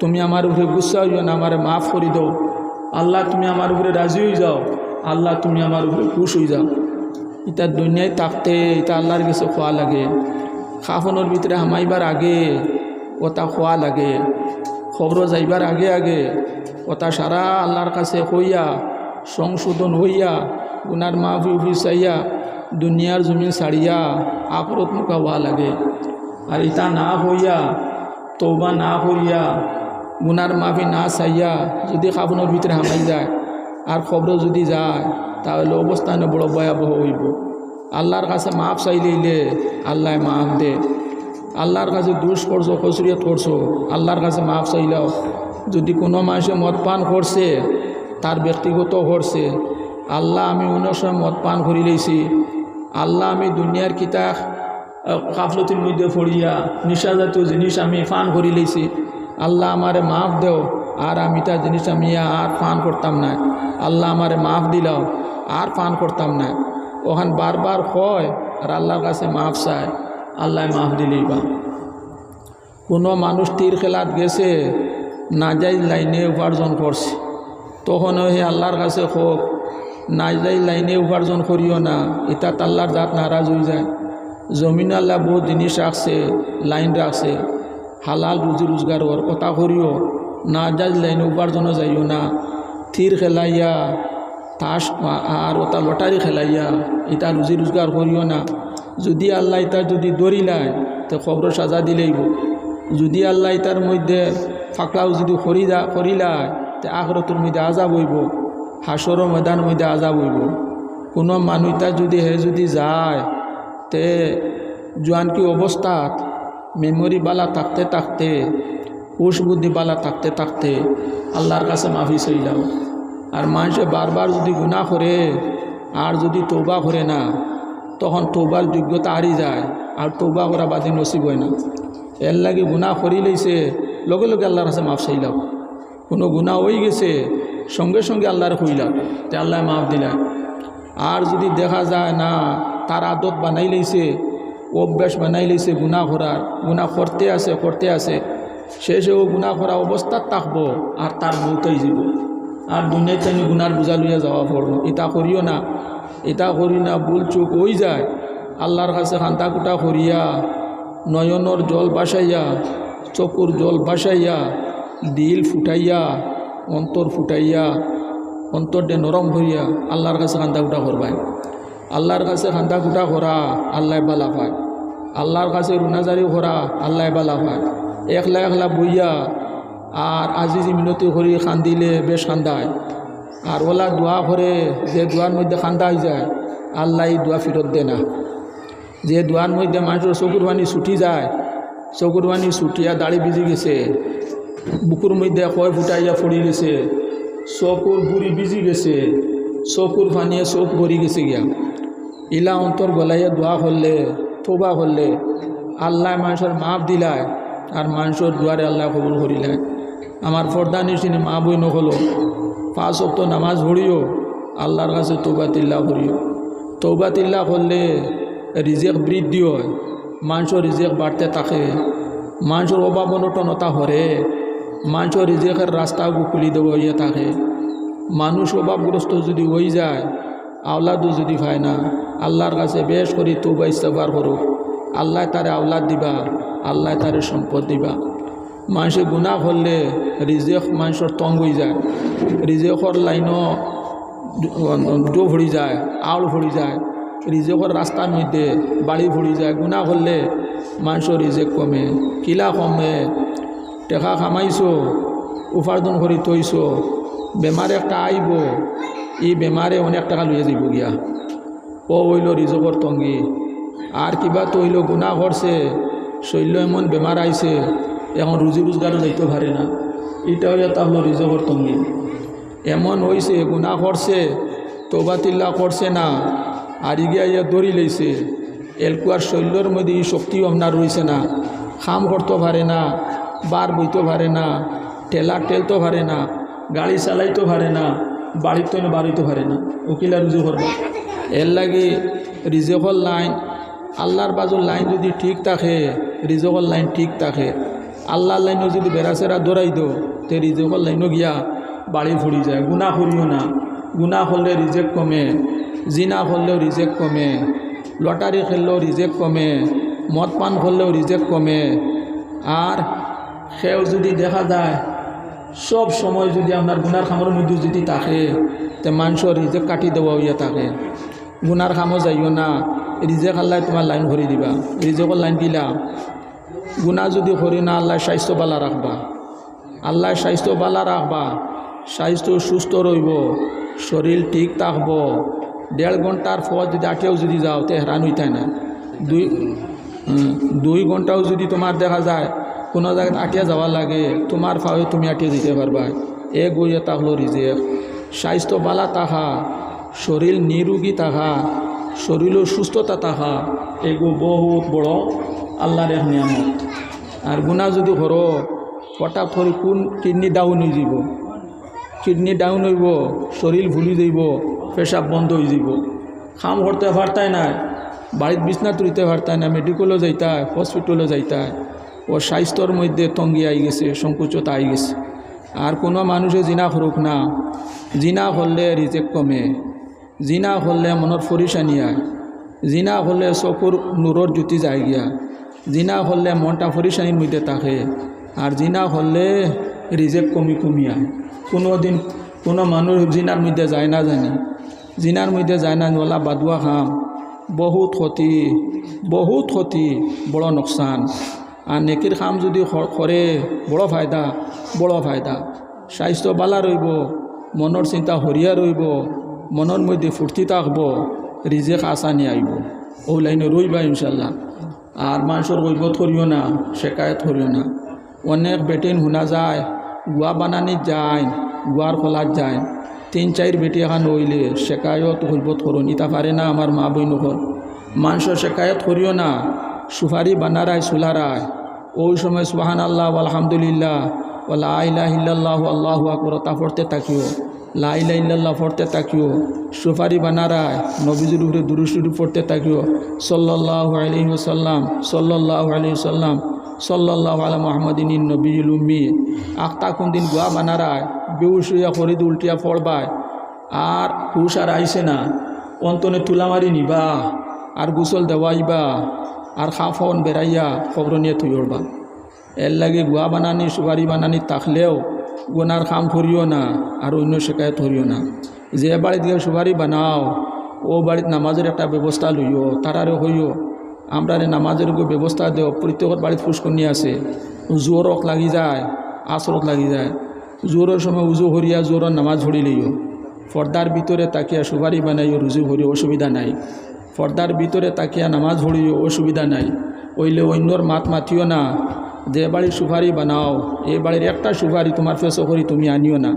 তুমি আমার উপরে গুসা অইও না, আমারে মাফ করি দেও। আল্লাহ, তুমি আমার উপরে রাজি অইযাও, আল্লাহ, তুমি আমার উপরে খুশ অইযাও।" ইতা দুনিয়াত থাকতে ইতা আল্লাহর গেছে কওয়া লাগে। কাফনর ভিতরে হামাইবার আগে অতা কওয়া লাগে। কবরো যাইবার আগে আগে অতা সারা আল্লাহর কাছে কইয়া, সংশোধন অইয়া, গুনার মাফি উফি চাইয়া, দুনিয়ার জমিন ছাড়িয়া আখরত মুখা অওয়া লাগে। আর ইতা না কইয়া, তওবা না করিয়া, গুনার মাফি না চাইয়া যুদি কাফনর ভিতরে হামাই যায় আর কবরো যুদি যায়, তাইলে অবস্থা অনো বড় ভয়াবহ অইবো। আল্লাহর কাছে মাফ চাইলাইলে আল্লায় মাফ দে। আল্লাহর কাছে দুষ করছো, কসুরিয়ত করছো, আল্লাহর কাছে মাফ চাইলাও। যুদি কুনু মানষে মদ পান করছে, তার ব্যক্তিগত করছে, "আল্লাহ, আমি অনো সময় মদ পান করিলাইছি, আল্লাহ, আমি দুনিয়ার কিতা, আহ, গাফলতির মধ্যে পড়িয়া নিশা জাতীয় জিনিস আমি পান করিলাইছি, আল্লাহ, আমারে মাফ দেও, আর আমি ইতা জিনিস আমি আর পান করতাম নায়, আল্লাহ, আমারে মাফ দিলাও, আর পান করতাম নায়।" অখান বারবার কয় আর আল্লাহর কাছে মাফ চায়, আল্লায় মাফ দিলাইবা। কুনু মানুষ তীর খেলাত গেছে, নাজাইজ লাইনে উপার্জন করছে, তখনও হে আল্লাহর কাছে কউক, "নাজাইজ লাইনে উপার্জন করিও না, ইতাত আল্লাহর জাত নারাজ অইযায়। জমিনো আল্লায় বউত জিনিস রাখছে, লাইন রাখছে, হালাল রুজি রোজগারর, অতা করিও, নাজাইজ লাইনে উপার্জনো যাইও না।" তীর খেলাইয়া, তাস মা-, আর অতা লটারি খেলাইয়া ইতা রুজি রোজগার করিও না। যুদি আল্লায় ইতা যুদি ধরিলায়, তে কবরো সাজা দিলাইবো। যুদি আল্লায় ইতার মধ্যে পাকড়াও যুদি করি যা-, করিলায়, তে আখরতর মধ্যে আজাব অইবো, হাশরর ময়দানর মধ্যে আজাব অইবো। কুনু মানুষ ইতা যুদি হে যুদি যায়, তে জুয়ানকি অবস্থাত memory বালা থাকতে থাকতে, হুশ বুদ্ধি বালা থাকতে থাকতে আল্লাহর কাছে মাফি চাইলাও। আর মানষে বারবার যুদি গুনা করে আর যুদি তওবা করে না, তখন তওবার যোগ্যতা হারি যায়, আর তওবা করা বাদে নসিব অয় না। এরলাগি গুনা করিলাইছে, লগে লগে আল্লাহর কাছে মাফ চাইলাও। কুনু গুনা অইগেছে, সঙ্গে সঙ্গে আল্লাহরে কইলাও, তে আল্লায় মাফ দিলা। আর যুদি দেখা যায় না, তার আদত বানাইলাইছে, অভ্যাস বানাইলাইছে গুনা করার, গুনা করতে আছে, করতে আছে, শেষে অউ গুনা করা অবস্থাত থাকবো, আর তার মউত অইযিবো, আর দুনিয়াত তাইন গুনার বুঝা লইয়া যাওয়া পড়বো। ইতা করিও না, ইতা করি না, ভুল চুক অইযায়, আল্লাহর কাছে কান্দা-কুটা করিয়া, নয়নর জল ভাসাইয়া, চকুর জল ভাসাইয়া, দিল ফুটাইয়া, অন্তর ফুটাইয়া, অন্তররে নরম করিয়া আল্লাহর কাছে কান্দা-কুটা করবায়। আল্লাহর কাছে কান্দা-কুটা করা আল্লায় বালা পায়। আল্লাহর কাছে রুনাজারি করা আল্লায় বালা পায়। একলা একলা বইয়া আর আজিজি মিনতি করি কান্দিলে বেশ কান্দা অয়। আর অলা দোয়া করে যে দোয়ার মধ্যে কান্দা অইযায়, আল্লায় ই দোয়া ফিরত দে না। যে দোয়ার মধ্যে মানষর চকুর পানি ছুটি যায়, চকুর পানি ছুটিয়া দাড়ি ভিজি গেছে, বুকুর মধ্যে কয় ফুটাইয়া পড়ি গেছে, চকুর গুড়ি ভিজি গেছে, চকুর পানিয়ে চোখ ভরি গেছে গিয়া। ইলা অন্তর গলাইয়া দোয়া করলে, তওবা করলে, আল্লায় মানষর মাফ দিলায়, আর মানষর দোয়ারে আল্লায় কবুল করিলায়। আমার পর্দানিশিন মা বইন অকল, পাঁচ ওয়াক্ত নামাজ পড়িও, আল্লার কাছে তওবাতিল্লা করিও। তওবাতিল্লা করলে রিজেক বৃদ্ধি অয়, মানষর রিজেক বাড়তে থাকে, মানষর অভাব অনটন অতা হরে, মানষর রিজেকর রাস্তাগু খুলি দেওয়া অইয়া থাকে। মানুষ অভাবগ্রস্ত যুদি অইযায়, আওলাদও যুদি পায় না, আল্লার কাছে বেশ করি তওবা ইস্তেগফার করউক, আল্লায় তারে আওলাদ দিবা, আল্লায় তারে সম্পদ দিবা। মানষে গুনা করলে রিজেক মানষর তঙ্গ অইযায়, রিজেকর লাইনও ডো-, ডো পড়ি যায়, আউল পড়ি যায়, রিজেকর রাস্তার মধ্যে বাড়ি পড়ি যায়। গুনা করলে মানষর রিজেক কমে। কিলা কমে? টেকা কামাইছো, উপার্জন করি থইছো, বেমার একটা আইবো, ই বেমারে অনেক টেকা লইয়া যাইবো গিয়া। অউ অইলো রিজেকর তঙ্গি। আর কিবা তো অইলো, গুনা করছে, শইল্লো এমন বেমার আইছে, এখন রুজি রোজগারও যাইতো পারে না, ইটা অইয়া থাকলো রিজেকর তঙ্গি। এমন অইছে, গুনা করছে, তওবাতিল্লা করছে না, আর ইগিয়া ইয়া ধরি লইছে, এলকুয়ার শইল্লোর মধ্যে ই শক্তিও আপনার রইছে না, কাম করতো পারে না, বার বইতো পারে না, ঠেলা ঠেলতো পারে না, গাড়ি চালাইতো পারে না, বাড়িত থনে বারইতো পারে না, অউ কিলা রুজি করবা? এরলাগি রিজেকর লাইন, আল্লার বাজুর লাইন যুদি ঠিক থাকে, রিজেকর লাইন ঠিক থাকে, আল্লার লাইনও যুদি বেড়াছেড়া ধরাই দেও, তে রিজেকর লাইনও গিয়া বাড়ি পড়ি যায়। গুনা করিও না, গুনা করলে রিজেক কমে, জিনা করলেও রিজেক কমে, লটারি খেললেও রিজেক কমে, মদ পান করলেও রিজেক কমে। আর কেউ যুদি দেখা যায় সব সময় যুদি আপনার গুনার কামর মধ্যে যুদি থাকে, তে মানষর রিজেক কাটি দেওয়া অইয়া থাকে। গুনার কামো যাইও না, রিজেক আল্লায় তুমার লাইন করি দিবা। রিজেকর লাইন কিলা? গুনা যুদি করি না, আল্লায় স্বাস্থ্য বালা রাখবা। আল্লায় স্বাস্থ্য বালা রাখবা, স্বাস্থ্য সুস্থ রইবো, শরীল ঠিক থাকবো। দেড় ঘন্টার পথ যুদি আটিয়াও যুদি যাও, তে হেরান অইতায় না। দুই, হুম, দুই ঘন্টাও যুদি তুমার দেখা যায় কুনু জাগাত আটিয়া যাওয়া লাগে, তুমার পাওয়ে তুমি আটিয়া যাইতে পারবায়। এগু অইয়া থাকলো রিজেক। স্বাস্থ্য বালা থাকা, শরীল নিরোগী থাকা, শরীলো সুস্থতা থাকা, এগু বহুত বড় আল্লার এক নিয়ামত। আর গুনা যুদি করো, হঠাৎ করি কুন কিডনি ডাউন অইযিবো, কিডনি ডাউন অইবো, শরীল ফুলি যাইবো, পেশাব বন্ধ অইযিবো, কাম করতে পারতায় নায়, বাড়িত বিছনাত রইতে পারতায় নায়, মেডিকেলো যাইতায়, হসপিটালো যাইতায়। অউ স্বাস্থ্যর মধ্যে তঙ্গি আইগেছে, সংকুচতা আইগেছে। আর কুনু মানষে জিনা করুক না, জিনা করলে রিজেক কমে, জিনা করলে মনর পরিশানি আয়, জিনা করলে চকুর নুরর জ্যোতি যায় গিয়া, জিনা করলে মনটা পরিশানির মধ্যে থাকে, আর জিনা করলে রিজেক কমি কমি আয়। কুনুদিন কুনু মানুষ জিনার মধ্যে যায় না জানি, জিনার মধ্যে যায় না, অলা বাদুয়া কাম, বহুত ক্ষতি, বহুত ক্ষতি, বড় নোকসান। আর নেকির কাম যুদি ক-, করে, বড় ফায়দা, বড় ফায়দা। স্বাস্থ্য বালা রইবো, মনর চিন্তা হরিয়া রইবো, মনর মধ্যে ফুর্তি থাকবো, রিজেক আসানি আইবো। অউ লাইনো রইবা ইনশাল্লাহ। আর মানষর গইবত করিও না, শেকায়ত করিও না। অনেক বেটিন হুনা যায়, গুয়া বানানিত যাইন, গুয়ার খোলাত যাইন, তিন চাইর বেটি এখান অইলে শেকায়ত গইবত করইন, ইতা পারে না আমার মা বইন অকল। মানষর শেকায়ত করিও না, সুপারি বানারায়, চুলারায়, অউ সময় সুবহানাল্লাহ, আলহামদুলিল্লাহ, ওয়া লা ইলাহা ইল্লাল্লাহু, আল্লাহু আকবার, তা পড়তে থাকিও। লা ইলাহা ইল্লাল্লাহ পড়তে থাকিও, সুপারি বানারায়, নবীজির উপরে দুরূদ শরীফ পড়তে থাকিও, সাল্লাল্লাহু আলাইহি ওয়াসাল্লাম, সাল্লাল্লাহু আলাইহি ওয়াসাল্লাম, সাল্লাল্লাহু আলা মুহাম্মাদিন নবিয়্যিল উম্মি। আখতা কুনদিন গুয়া বানারায়, বেহুশ অইয়া করিদ উল্টিয়া পড়বায়, আর হুশ আর আইছে না, অন তনে তুলা মারি নিবা, আর গোসল দেওয়াইবা, আর কাফন বেড়াইয়া কবরো নিয়া থুই অইবা। এরলাগি গুয়া বানানি, সুপারি বানানি থাকলেও গুনার কাম করিও না, আর অইন্য শেকায়ত করিও না। যে বাড়িত গিয়া সুপারি বানাও, অউ বাড়িত নামাজর একটা ব্যবস্থা লইও, তারারে কইও, "আমরারে নামাজর এগু ব্যবস্থা দেও, প্রত্যেকর বাড়িত পুষ্করণী আছে, জোহর অক্ত লাগি যায়, আছর অক্ত লাগি যায়, জোহরর সময় উজু করিয়া জোহরর নামাজ পড়ি লইও, পর্দার ভিতরে থাকিয়া সুপারি বানাইও, রুজি করিও, অসুবিধা নাই।" পর্দার ভিতরে থাকিয়া নামাজ পড়িও, অসুবিধা নাই। অইলে অইন্যর মাত মাতিও না। যে বাড়ির সুপারি বানাও, এ বাড়ির একটা সুপারি তুমার পেছো করি তুমি আনিও না।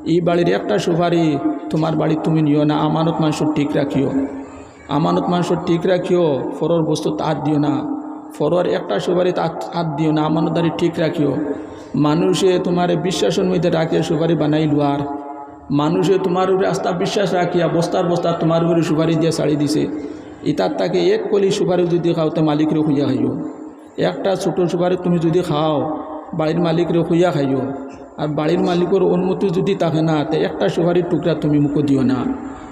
ই বাড়ির একটা সুপারি তুমার বাড়িত তুমি নিও না, আমানত মানষর ঠিক রাখিও। আমানত মানষর ঠিক রাখিও, পরর বস্তুত আত দিও না। পরর একটা সুপারিত আত, আত দিও না, আমানতদারি ঠিক রাখিও। মানষে তুমারে বিশ্বাসর মধ্যে রাখিয়া সুপারি বানাইলো, আর মানষে তুমার উপরে আস্থা বিশ্বাস রাখিয়া বস্তার বস্তা তুমার উপরে সুপারি দিয়া ছাড়ি দিছে। ইতার থাকি এক কলি সুপারি যুদি খাও, তে মালিকরে কইয়া খাইও। একটা ছোট সুপারি তুমি যুদি খাও, বাড়ির মালিকরে কইয়া খাইও। আর বাড়ির মালিকর অনুমতি যুদি থাকে না, তে একটা সুপারির টুকরা তুমি মুখো দিও না।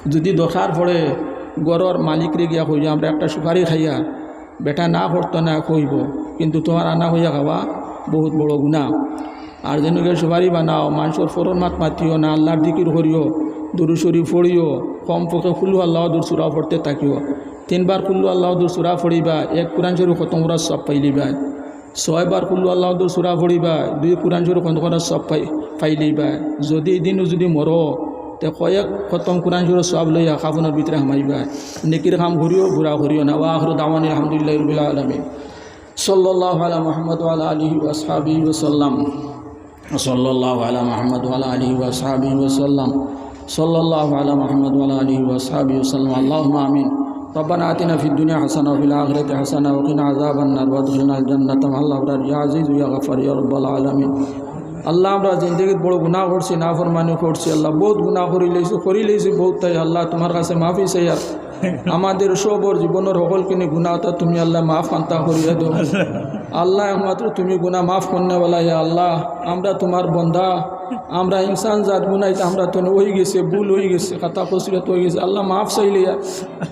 যুদি দরকার পড়ে, ঘরর মালিকরে গিয়া কইও, "আমরা একটা সুপারি খাইয়ার।" বেটা না করতো না, কইবো, কিন্তু তুমার আনা কইয়া খাওয়া বউত বড় গুনা। আর যেন গিয়া সুপারি বানাও, মানষর পরর মাত মাতিও না, আল্লার জিকির করিও, দুরুদ শরিফ পড়িও, কমপক্ষে কুল হু আল্লাহু আহাদর সূরা পড়তে থাকিও। তিনবার কুল হু আল্লাহু আহাদর সূরা পড়িবা, এক কুরআন শরিফ খতম করার সওয়াব পাইলিবায়। ছয়বার কুল হু আল্লাহু আহাদর সূরা পড়িবা, দুই কুরআন শরিফ খতম করার সওয়াব পাই-, পাইলিবায়। যুদি ইদিনও যুদি মরো, তে কয়েক খতম কুরআন শরিফর সওয়াব লইয়া কাফনর ভিতরে হামাইবায়। নেকির কাম করিও, বুরা করিও না। ওয়া আখিরু দাওয়ানা আলহামদুলিল্লাহি রাব্বিল আলামিন। সাল্লাল্লাহু আলা মুহাম্মদ ওয়া আলা আলিহি ওয়া আসহাবিহি ওয়া সাল্লাম। সাল্লাল্লাহু আলা মুহাম্মদ ওয়া আলা আলিহি ওয়া আসহাবিহি ওয়া সাল্লাম। সাল্লাল্লাহু আলা মুহাম্মদ ওয়া আলা আলিহি ওয়া আসহাবিহি ওয়া সাল্লাম। আল্লাহুম্মা আমিন। ربنا آتنا في الدنيا حسنة وفي الآخرة حسنة وقنا عذاب النار وأدخلنا الجنة مع الأبرار يا عزيز يا غفار يا رب العالمين। আল্লাহ, আমরা জিন্দেগিত বড় গুনা করছি, নাফরমানি করছি, আল্লাহ, বউত গুনা করিলাইছি, করিলাইছি বউততাই। আল্লাহ, তুমার কাছে মাফি চাইয়ার। আমাদের সবর জীবনর হকলকিনি গুনা অতা তুমি, আল্লাহ, মাফ খান্তা করিয়া দেও। আল্লাহ, একমাত্র তুমি গুনা মাফ করনেওয়ালা, ইয়া আল্লাহ। আমরা তুমার বন্দা, আমরা ইনসান জাত, গুনাইত আমরা তনে অইগেছে, ভুল অইগেছে, খাতা কসুরত অইগেছে। আল্লাহ, মাফ চাইলিয়ার।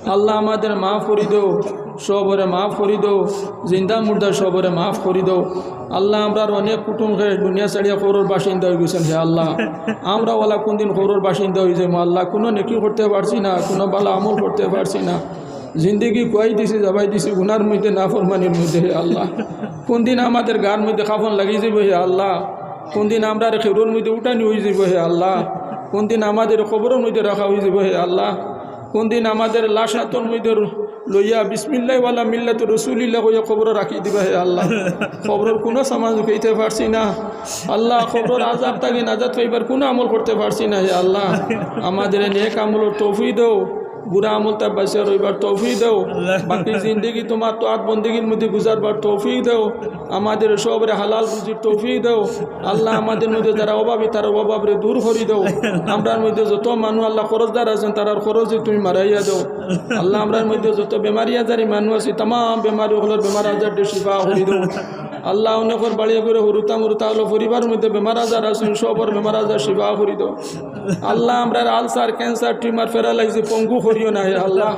আল্লাহ, আমাদের মাফ করি দেও, সবরে মাফ করি দেও, জিন্দা মুর্দা সবরে মাফ করি দেও। আল্লাহ, আমরার অনেক কুটুম খেশ দুনিয়া ছাড়িয়া কবরর বাসিন্দা অইগেছইন, হে আল্লাহ। আমরা ওলা কুনদিন কবরর বাসিন্দা অইযাইমু, আল্লাহ, কুনু নেকি করতে পারছি না, কুনু ভালা আমল করতে পারছি না। জিন্দেগি খুয়াই দিছি, যাবাই দিছি গুনার মধ্যে, নাফরমানির মধ্যে, হে আল্লাহ। কুনদিন আমাদের গার মধ্যে কাফন লাগি যাইবো, হে আল্লাহ। কুনদিন আমরারে খেউরর মধ্যে উঠানি অইযাইবো, হে আল্লাহ। কুনদিন আমাদের কবরর মধ্যে রাখা অইযাইবো, হে আল্লাহ। কুনদিন আমাদের লাশ আতর মধ্যে লইয়া বিসমিল্লাহ ওয়ালা মিল্লাতু রাসূলিল্লাহ কইয়া কবরো রাখি দিবা, হে আল্লাহ। কবরর কুনু সামান জুকাইতে পারছি না, আল্লাহ। কবরর আযাব থাকি নাজাত পাইবার কুনু আমল করতে পারছি না, হে আল্লাহ। আমাদের নেক আমলর তৌফিক দেও, বুরা আমল থাকি বাঁচিয়া রইবার তৌফিক দেও। বাকি জিন্দেগি তুমার তাআত বন্দেগির মধ্যে গুজারবার তৌফিক দেও। আমাদের সবরে হালাল রুজির তৌফিক দেও। আল্লাহ, আমাদের মধ্যে যারা অভাবী, তারার অভাবরে দূর করি দেও। আমরার মধ্যে যত মানুষ, আল্লাহ, করজদার আছইন, তারার করজ তুমি মারাইয়া দেও। আল্লাহ, আমরার মধ্যে যত বেমারি আজারি মানুষ আছি, তামাম বেমারি অকলর বেমার আজাররে শিফা করি দেও। আল্লাহ, অনেকর বাড়ি ঘরো হুরুতা মুরুতা অকলর পরিবারর মধ্যে বেমার আজার আছইন, সবর বেমার আজার শিফা করি দেও। আল্লাহ, আমরার আলসার, ক্যান্সার, টিউমার, প্যারালাইসিস, পঙ্গু করিও না, হে আল্লাহ।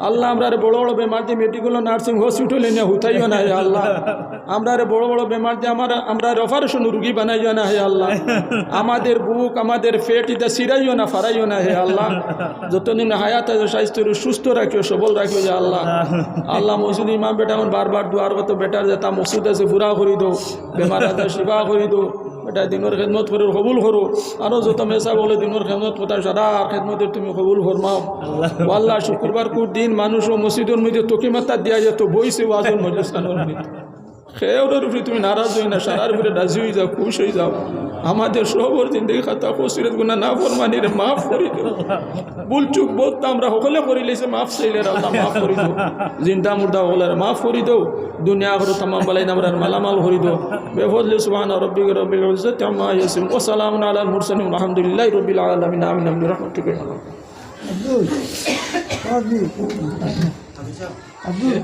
আল্লাহ, আমরারে বড় বড় বেমার দি মেডিকেল, নার্সিং হোমো নিয়া হুতাইও না, হে আল্লাহ। আমরারে বড় বড় বেমার দি আমার, আমরারে অপারেশন রুগী বানাইও না, হে আল্লাহ। আমাদের বুক, আমাদের পেট ইতা ছিড়াইও না, ফাড়াইও না, হে আল্লাহ। যতদিন হায়াত আছে, স্বাস্থ্য সুস্থ রাখিও, সবল রাখিও, হে আল্লাহ। আল্লাহ, মসজিদ ইমাম বেটা অখন বারবার দোয়ার কথা, বেটার যেতা মকসুদ আছে পুরা করি দেও, বেমার আজার শিফা করি দেও। বেটা দিনর খেদমত করের, কবুল করো। আরো যত মেসাব অকলে দিনর খেদমত করতা, সারার খেদমতরে তুমি কবুল ফরমাও। ও আল্লাহ, শুক্রবার কুর দিন মানুষ অউ মসজিদর মধ্যে তকি মাথা দিয়া যেত বইছে ওয়াজর মজলিস খানর মধ্যে। খেউরর উপরে তুমি নারাজ অইও না, সারার উপরে রাজি অইযাও, খুশ অইযাও। আমাদের সবর জিন্দেগি খাতা কসুরত গুনা নাফরমানিরে মাফ করি দেও। ভুল চুক বউত আমরা হকলে করিলাইছি, মাফ চাইলে আল্লাহ মাফ করি দেও। জিন্দা মুর্দা হকলরে মাফ করি দেও। দুনিয়া আখিরাত তামাম ভালাইন আমরার মালামাল করি দেও। بفضل سبحان ربك رب العزة عما يصفون وسلام على المرسلين والحمد لله رب العالمين. آمين برحمتك يا الله. আব্দুল, আব্দুল।